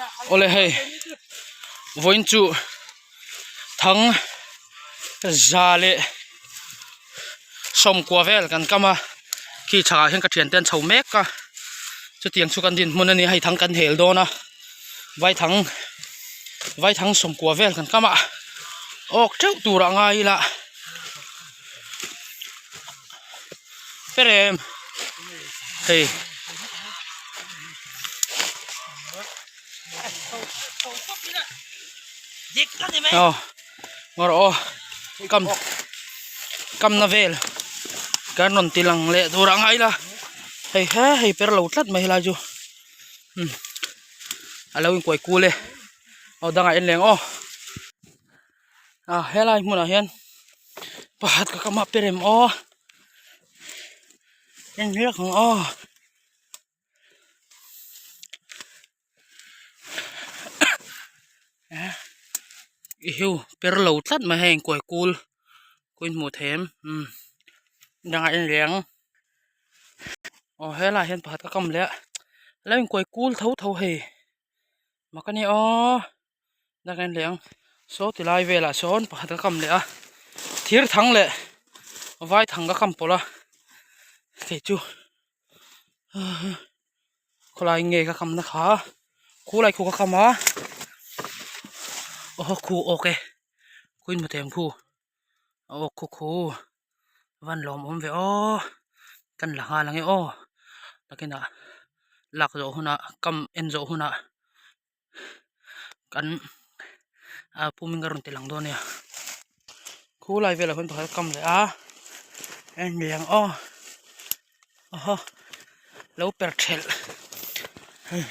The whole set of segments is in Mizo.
Awle hei vawiin chu thang za leh sawmkua vel kan kam a khi chhakah hian ka thiante an chho mek a chutiang chu kan dinhmun a ni a hei thang kan hel dawn a vaithang vaithang sawmkua vel kan kam a awk teuh tur ah ngai ila perem hei. Aw ngawr aw kam kamna vel kan rawn ti lang leh tur ang aila hei he hei per lo tlat mai helai chu umm a lo inkuai kul e aw dangah en leng aw ah helai hmunah hian pakhat ka kam a perem aw en hlek ang aw. Ihiu per lo tlat mai hei inkuai kul kuin hmuh theih em umm dangah en leh ang aw helaiah hian pakhat ka kam leh a lo inkuai kul tho tho hei mak a ni aw dangah en leh ang saw ti lai velah sawn pakhat ka kam leh a thir thang leh vai thang ka kam pawlh a kei chu. Khawlai nge ka kamna kha khulai khu ka kam a aw khu awk e khuin hmu thei ang khu a awk khu khu van lawm awm ve aw kan la nghal ang e aw nakinah lak zawh hunah kam en zawh hunah kan a pum in ka rawn ti lang dawn a nia khulai velah khuan pakhat a kam leh a en ni ang aw aw lo per thelh hei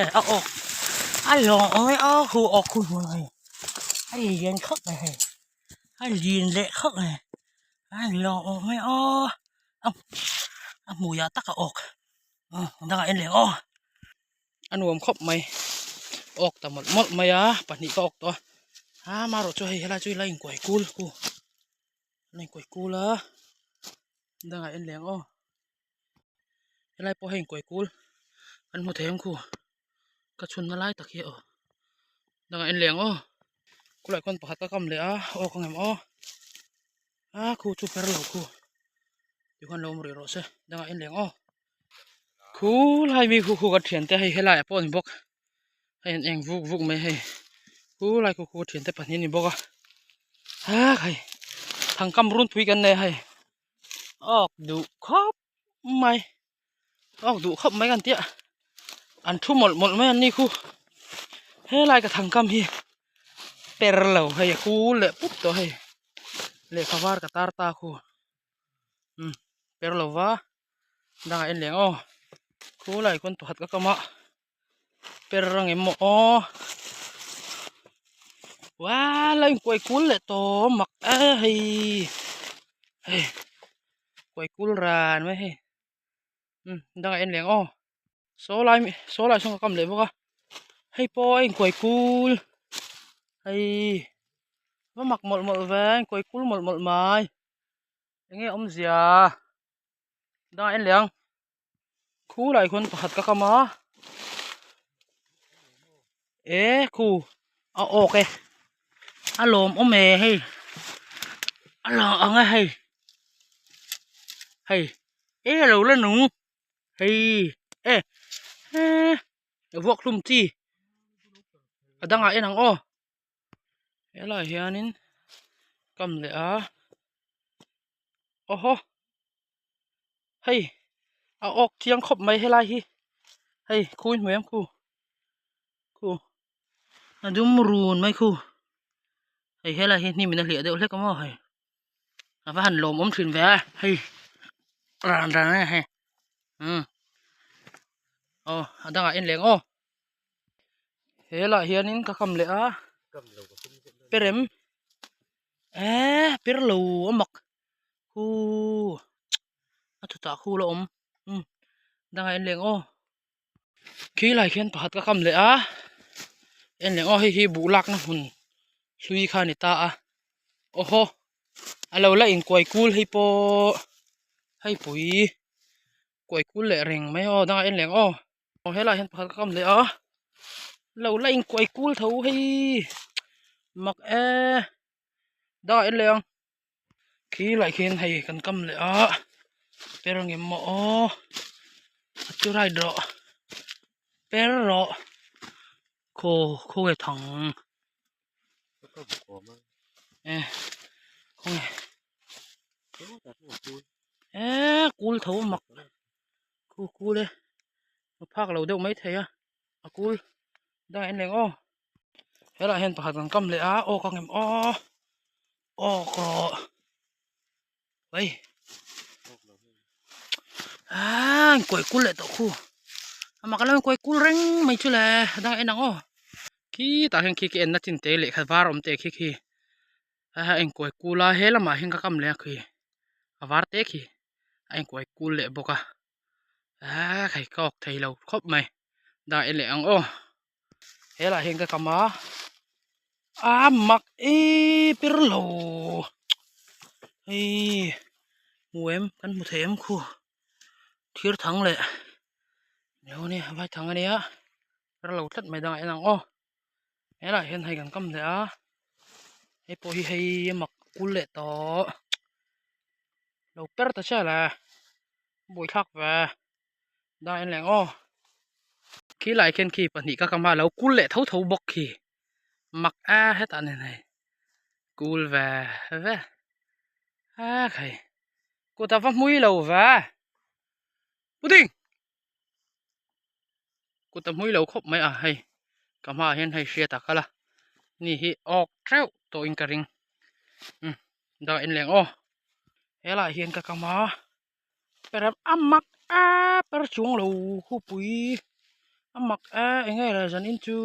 a awk a lawng awm e aw khu awk khu hei a lian khawp mai hei a lian leh khawp mai a lawng awm e aw a hmui ah tak a awk. Dangah en leh ang aw a nuam khawp mai awk ta mawlh mawlh mai a pahnih ka awk tawh a amaherawh chu hei helai chu ila inkuai kul khu a inkuai kul a dangah en leh ang aw helai pawh hei inkuai kul kan hmu thei ang khu ka chhunna lai tak hi aw dangah en leh ang aw khulai khawn pakhat ka kam leh a awk ang em aw a khu chu per lo khu. Tikhuan lo awm rih rawh se dangah en leh ang aw khu lai mi khu khu ka thiante hei helaiah pawh a ni bawk hei an eng vuk vuk mai hei khu lai khu khu ka thiante pahnih a ni bawk a ah hei thangkam runpui kan nei a hei awk duh khawp mai awk duh khawp mai kan tia an thu mawlh mawlh mai an ni khu helai ka thangkam hi per lo hei a kul leh pup tawh hei lehkha var ka tar ta khu. umm per lo va dangah en leh ang aw khulai khawn pakhat ka kam a per ang em maw aw ual a inkuai kul leh tawh mak e hei hei kuai kul ran mai hei umm dangah en leh ang aw saw lai saw lai sawn ka kam leh bawk a hei pawh a inkuai kul hei va mak mawlh mawlh ve a inkuai kul mawlh mawlh mai. Enge awmzia dangah en leh ang khulai khawn pakhat ka kam a e khu a awk e a lawm awm e hei a lang ang e hei hei e alo la nung hei e e vuak hlum chi a dangah en ang aw. Helaiah hianin kam leh a aw haw hei a awk chiang khawp mai helai hi hei khu in hmu em khu khu a dum run mai khu hei helai hi hnim in a hliah deuh hlek a maw hei a va han lawmawm thin ve a hei ran ran a hei umm aw a dangah en leh ang aw. He lah hianin ka kam leh a perem eee per lo a mak khuuu a chutah khu la awm umm dangah en leh ang aw khi lai khian pakhat ka kam leh a en leh ang aw hei hi buh lakna hmun hlui kha a ni ta a aw haw a lo la inkuai kul hei pawh hei pui. Kuai kul leh reng mai aw dangah en leh ang aw. Aw helaiah hian pakhat ka kam leh a lo la in kuai kul tho hei mak e dangah en leh ang khi lai khian hei kan kam leh a per ang em maw aw a chu right rawh per rawh khaw khawnge thang e khawnge e kul tho mak khu kul e a phak lo deuh mai thei a a kul dangah en leng aw helaiah hian pakhat kan kam leh a aw ka ngem aw aw rawh mai aaa in kuai kul leh tawh khu a mak alo in kuai kul reng mai chu le a dangah en ang aw khitah hian khi khi enna chin te lehkha var awm te khi khi a inkuai kul a he lamah hian ka kam leh a khi a var te khi a inkuai kul leh bawk a aaa hei ka awk thei lo khawp mai dah en leh ang aw helaiah hian ka kam a a mak eee per lo hei hmu em kan hmu thei em khu thir thang leh vai thang ania per lo tlat mai dangah en ang aw. Helaiah hian hei kan kam leh a hei pawh hi hei a mak kul leh tawh lo per ta chiah le buaithlak ve dah en leh aw khilaiah khian khi pahnih ka kam a lo kul leh tho tho bawk khi mak a hetah nen hei kul ve ve a khai kut a va hmui lo ve pudding. Kut a hmui lo khawp mai a hei ka hmaah hian hei hriat a kal a ni hi awk teuh tawhin ka ring umm dah en leh ang aw helaiah hian ka kam a per a mak a per chuang lo khupui a mak a eng nge le zanin chu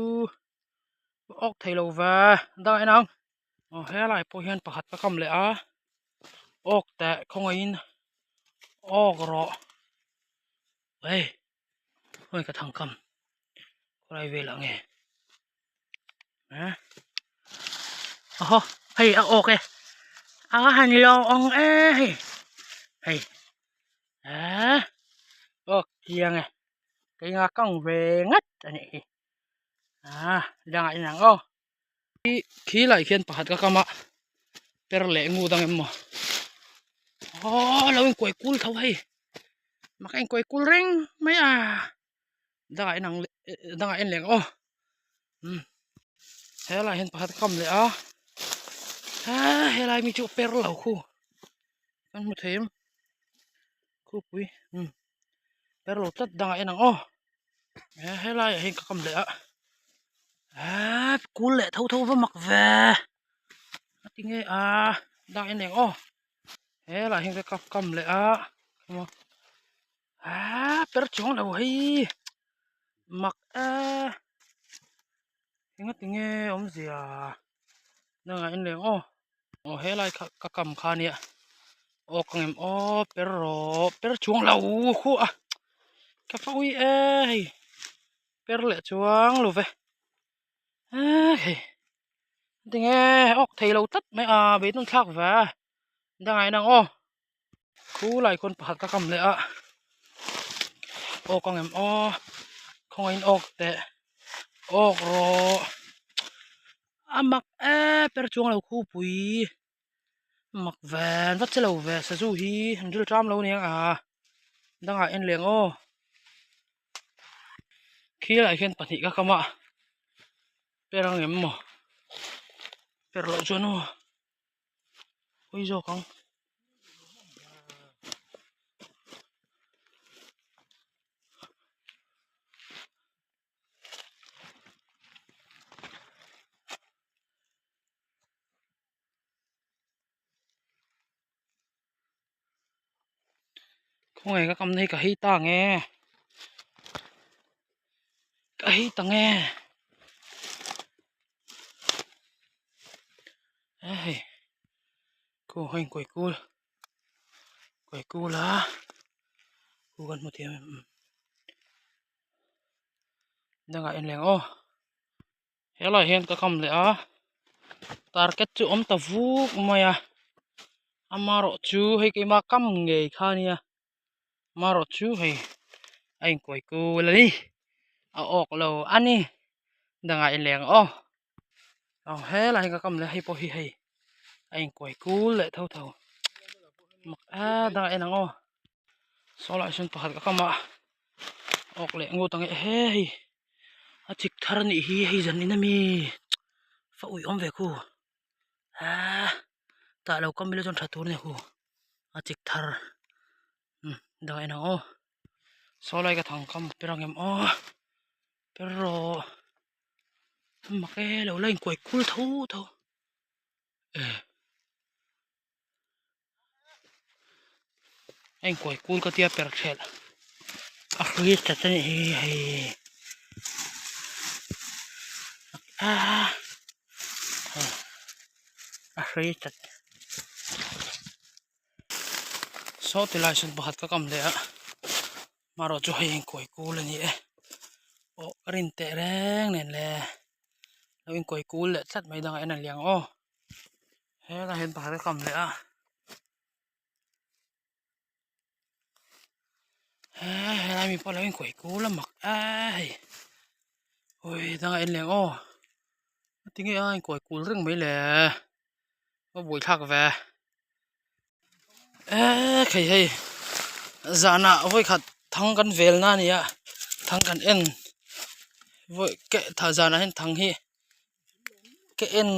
awk thei lo ve dah en ang aw helai pawh hian pakhat ka kam leh a awk teh khawngaihin awk rawh hei khawnge ka thang kam khawlai velah nge eh ahaw hei a awk e a han lo ang e hei hei eh awk chiang e keinga kang ve ngat a nih hi ah dangah in ang aw. Khi lai khian pakhat ka kam a per leh ngu dang em maw aw lo inkuai kul tho hei mak a inkuai kul reng mai a dangah en ang dangah en leh ang aw umm helaiah hian pakhat ka kam leh a aa helai mi chu per lo khu kan hmu thei em khupui umm per lo tlat dangah en ang aw. Helaiah hian ka kam leh a eee kul leh tho tho va mak ve a ti nge a dah en eng aw helaiah hian ka kam leh a eee per chuang lo hei mak e enga ti nge awmzia dangah en leh ang aw aw helai kha ka kam kha ania aw ka ngem aw per rawh per chuang lo khuh a ka fa ui e hei per leh chuang lo ve hei tinge awk thei lo tlat mai a beidawng thlak ve dangah en ang aw khu lai khawn pakhat ka kam leh a awk ang em aw khawngaihin awk teh awk rawh a mak e per chuang lo khupui mak ven vat che lo ve sazu hi an ril ṭam lo aniang a dangah en leh ang aw khilaiah hian pahnih ka kam a per ang em maw per loh chuan aw. Hawi zawk ang. Khawngaih ka kam na hi ka hei ta nge ka hei ta nge. Hei khu hei kuai kul kuai kul a khu kan hmu thiam em dangah en leng aw helaiah hian ka kam leh a target chu awm ta vuk mai a amarawh chu hei keimah kam ngei kha ania. Marawh chu hei a inkuai kul a ni a awk lo a ni dangah inleng aw aw helai hi ka kam leh hei pawh hi hei a inkuai kul leh tho tho mak a dangah en ang aw saw lai sawn pakhat ka kam a awk leh ngut ang e he hei a chik thar a nih hi hei zan in ami fa ui awm ve khu ah tah lo kam ila chuan tha tur a ni hu a chik thar umm dangah en ang aw saw lai ka thang kam ber ang em aw ber rawh mak e lo la inkuai kul tho tho eh a inkuai kul ka tia per thelh a hrui chat a nih hi hei ah a hrui chat. Saw ti lai sawn pakhat ka kam leh a marawh chu hei inkuai kul a ni e aw ka rin teh reng nen le lo inkuai kul leh tlat mai dangah en a liang aw helaiah hian pakhat ka kam leh a helai mi pawh a lo inkuai kul a mak e hei ui dangah en leng aw tinge a inkuai kul reng mai le. A buaithlak ve eee khei hei zanah vawikhat thang kan vel na a ni a thang kan en vawi ke zanah hian thang hi ka en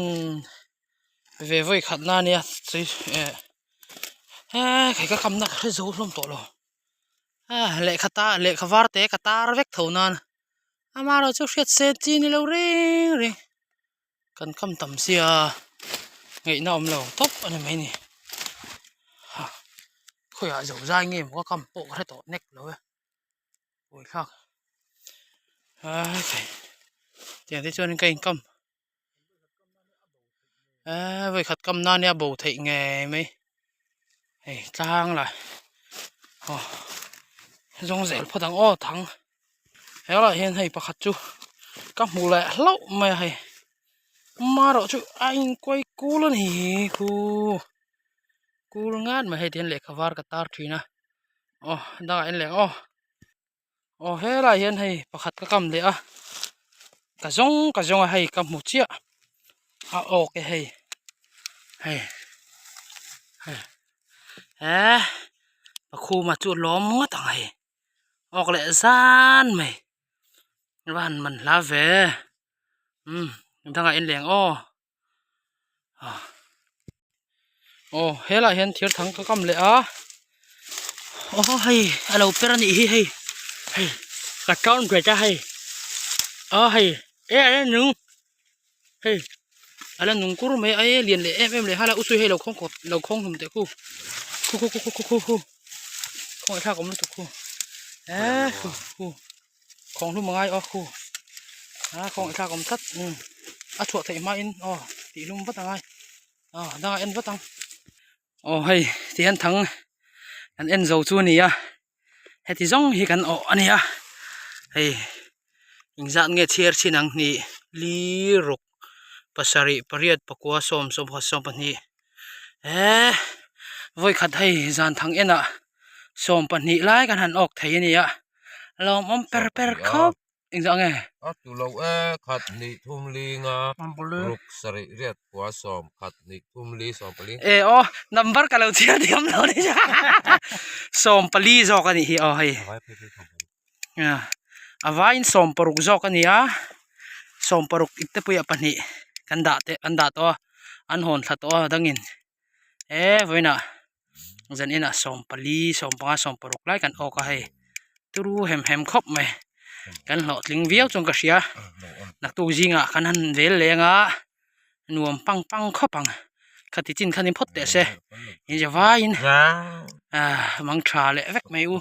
ve vawikhat na a nia tui eh he khei ka kamna ka hre zo hlawm tawh lo a lehkha ta lehkha var te ka tar vek tho nan amaherawhchu hriat sen chi ni lo reng reng. Kan kam tam sia ngaihna awm lo tawp a ni mai ni ha khawiah zo zai nge maw ka kam pawh ka hre tawh nek lo e buaithlak ai thei tiang te chuan ka inkam eee vawikhat kam nan nia bo theih ngei mai hei tlang lah aw zawng zel phawt ang aw thang. Helaiah hian hei pakhat chu ka hmu leh hlauh mai a hei marawh chu a inkuai kul a ni khu kul ngat mai hei tihian lehkha var ka tar thin a aw dangah en leh ang aw aw helaiah hian hei pakhat ka kam leh a ka zawng ka zawng a hei ka hmu chiah a awk e hei hei hei he pakhuma chu lawm ngawt ang hei. Awk leh zan mai va han man hla ve umm dangah en leng aw aw helaiah hian thir thang ka kam leh a aw hei a lo per a nih hi hei hei ka tawn ve ta hei aw hei e a la nung hei a la nung kur mai a e lian leh em em leh hala usui hei lo khawng khawp lo khawng hlum teh khu khu khu khu khu khu khu khawngaih thlak awm lutuk khu e khu khu khawng hlum a ngai aw khu a khawngaih thlak awm tlat um a chhuah theih hma in aw tih hlum vat a ngai aw dangah en vat ang aw hei tihian thang kan en zo chu a ni a. Heti zawng hi kan awh a nia hei engzat nge chhiar chin ang hnih li ruk pasarih pariat pakua sawm sawmpakhat sawmpahnih eee vawikhat hei zan thang enah sawmpahnih lai kan han awk thei a nia lawmawm per per khawp. Engzah nge? A tu lo e, khat hnih thum li nga ruk sarih riat kua sawm khat hnih thum li sawm pali. E aw, number ka lo chhiar thiam lo ni 14 zawk a nih hi aw hei. A vaiin 16 zawk a ni a, 16 ip te puiah pahnih kan dah te kan dah tawh a, an hawn thla tawh a dangin e vawiinah zan inah 14 15 16 lai kan awk a hei turu hem hem khawp mai kan hlawhtling viau chuan ka hria naktuk zingah kan han vel leng a nuam pang pang khawp ang khati chin khan in phawt teh se in zavaiin ah mang tha leh vek mai u.